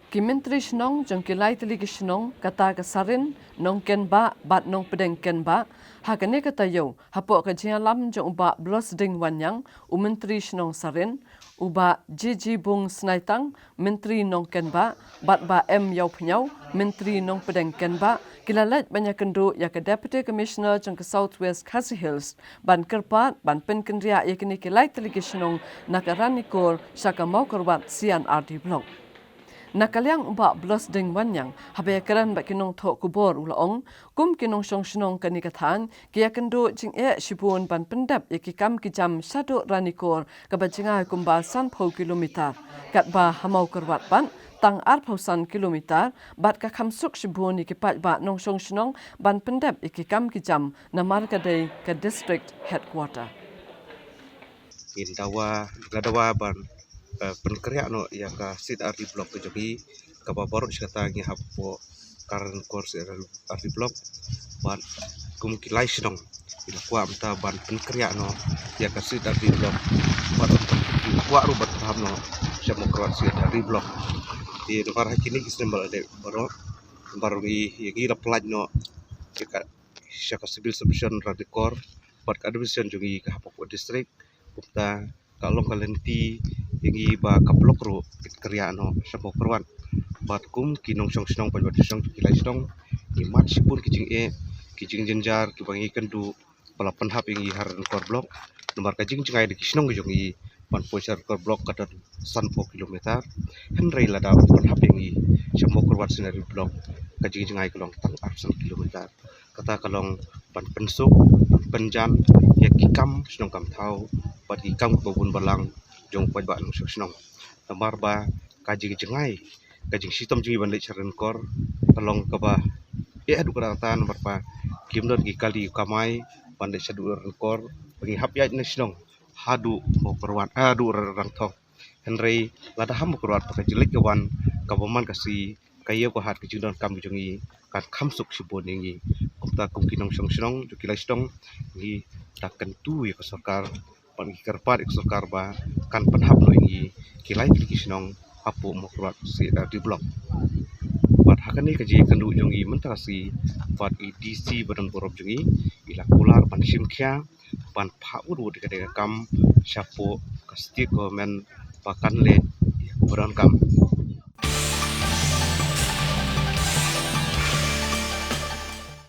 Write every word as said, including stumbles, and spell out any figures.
Ki Myntri Shnong jong ki lai tylli ki shnong, kata ka Sarin, Nongkenbah bad Nongpdeng Kenbah, ha kane ka taïew, hapoh ka jingïalam jong u Bah Blessing Wanniang, u Myntri Shnong Sarin, u Bah Jijibung Snaitang, Myntri Nongkenbah, bad Bah M Ïawphniaw, Myntri Nongpdeng Kenbah, ki la leit ban ïakynduh ïa ka Deputy Commissioner jong ka South West Khasi Hills, ban kyrpad ban pynkynriah ïa kine ki lai tylli ki shnong na ka Ranikor sha ka Mawkyrwat C and R D Block. Na ka liang u Bah Blessing Wanniang, haba ïakren bad ki nongthoh khubor, u la ong, kum ki nongshong shnong kane ka thaiñ, ki ïakynduh jingeh shibun ban pyndep ïa ki kam ki jam shaduh Ranikor, kaba jngai kumba sanphew kilometer. Katba ha Mawkyrwat pat, tang arphew san kilometer, bad ka kham suk shibun ïa ki paidbah nongshong shnong ban pyndep ïa ki kam ki jam namar ka dei ka District Headquarter. Ngin dawa, la dawa ban, eh, pynkynriah noh ïa ka C and R D Block ka jong ngi, kaba baroh shi katta ngi hap hapoh ka Ranikor C and R D Block, bad kum ki lai shnong, ngi la kwah mynta ban pynkynriah noh ïa ka C and R D Block, bad ngi la kwah ruh ban pynhap noh sha Mawkyrwat C and R D Block. Te namar ha kine ki snem ba la dep baroh, namar ngi, ngi la pynlait noh ïa ka, sha ka Civil Subdivision Ranikor, bad ka Administration jong ngi ka hapoh District, kumta ka long ka lynti ïa ngi ba ka Block ruh kin kynriah noh sha Mawkyrwat. Bad kum ki nongshong shnong, paidbah nongshong shnong, ki lai shnong, ngi mad shibun ki jingeh, ki jingjynjar kiba ngi ïakynduh ba la pynhap ïa ngi ha Ranikor Block. Namar ka jingjngai da ki shnong ki jong ngi ban poi sha Ranikor Block ka don sanphew kilometer. Hynrei lada pynhap ïa ngi sha Mawkyrwat C and R D Block, ka jingjngai ka long tang arphew san kilometer. Kata ka long ban pynsuk, ban pynjan ïa ki kam shnong kam thaw, bad ki kam kiba bun balang jong u paidbah nongshong shnong. Namar ba ka jingjngai, ka jingshitom jong ngi ban leit sha Ranikor, ka long kaba eh haduh katta katta, namar ba kim don ki kali kamai ban leit shaduh Ranikor, ba ngi hap ïaid na shnong haduh Mawkyrwat, haduh Rangthong. Hynrei lada ha Mawkyrwat, ba ka jingleit ka wan, kaba man ka sngi, ka ïew ka hat, ka jingdonkam jong ngi kan kham suk shibun ïa ngi. Kumta kum ki nongshong shnong jong ki lai shnong, ngi da kyntu ïa ka sorkar, bad ngi kyrpad ïa ka sorkar ba kan pynhap noh ïa ngi ki lai tylli ki shnong hapoh Mawkyrwat C and R D Block. Bad ha kane ka jingïakynduh jong ngi mynta ka sngi bad i DC ba don burom jong ngi, i la kular ban shim khia ban phah wut wut ïa kane ka kam shapoh ka State Government ba kan leh ïa ka burom kam.